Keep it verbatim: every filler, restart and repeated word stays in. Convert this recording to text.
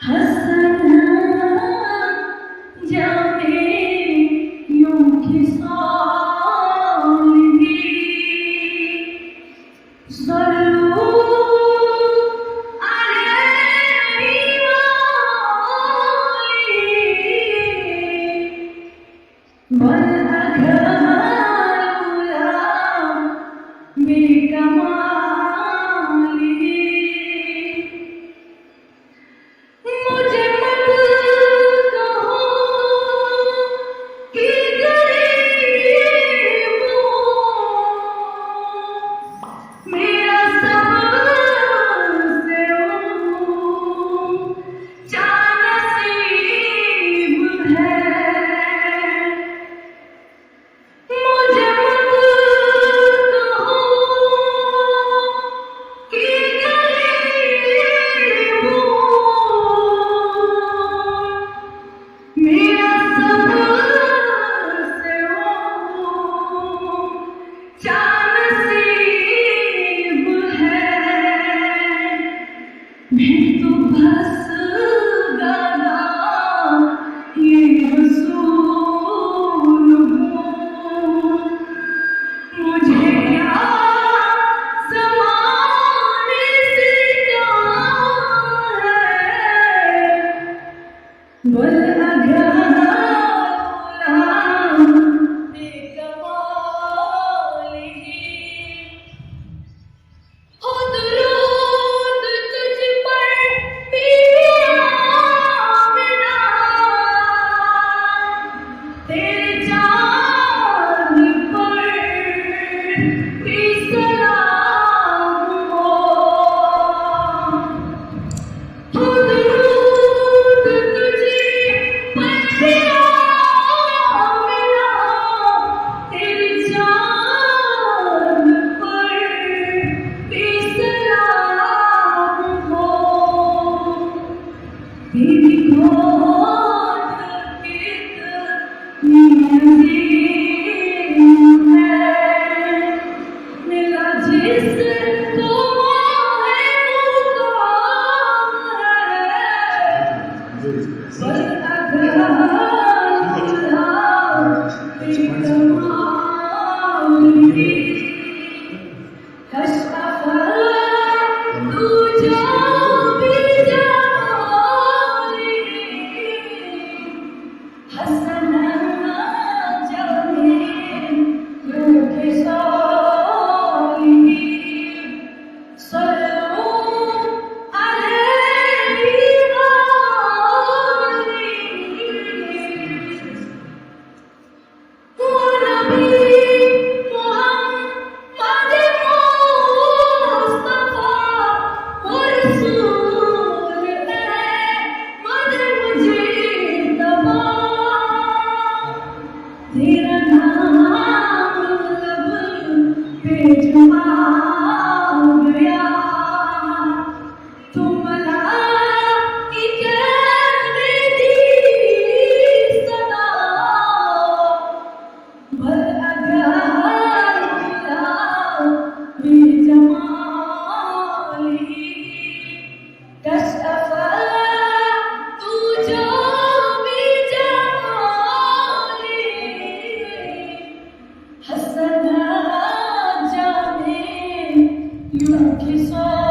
حسن جامع یوں خصال دی۔ صلوا عليه وآله بل أكمل بكماله۔ مجھے مت کہو کہ غریب ہوں، میرا سب سے اونچا نصیب ہے۔ مجھے مت کہو کہ غریب ہوں، میرا سب سے اونچا نصیب ہے۔ میں تو بس گدا یہ رسول ہوں، مجھے کیا زمانے سے کام ہے، بل أكمل بكماله۔ ہو درود تجھ پر بی بی آمنہ، تیرے چاند پر بھی سلام ہو۔ ہو درود تجھ پر بی بی آمنہ، تیرے چاند پر بھی سلام ہو۔ تیری گود کتنی عظیم ہے، ملا جس کو ماہ، وہ کون ہے؟ بل أكمل بكماله۔ کشف تو جو بجماله، حسن جامع خصاله۔ صلوا عليه وآله۔ وہ نبی محمد مصطفیٰ، وہ رسول احمد مجتبیٰ، تیرا نام لب پہ جب آ گیا، تو ملائکہ نے دی صدا۔ بل أكمل بجماله، کشف تو جو بجماله، حسن جامع یوں خصاله۔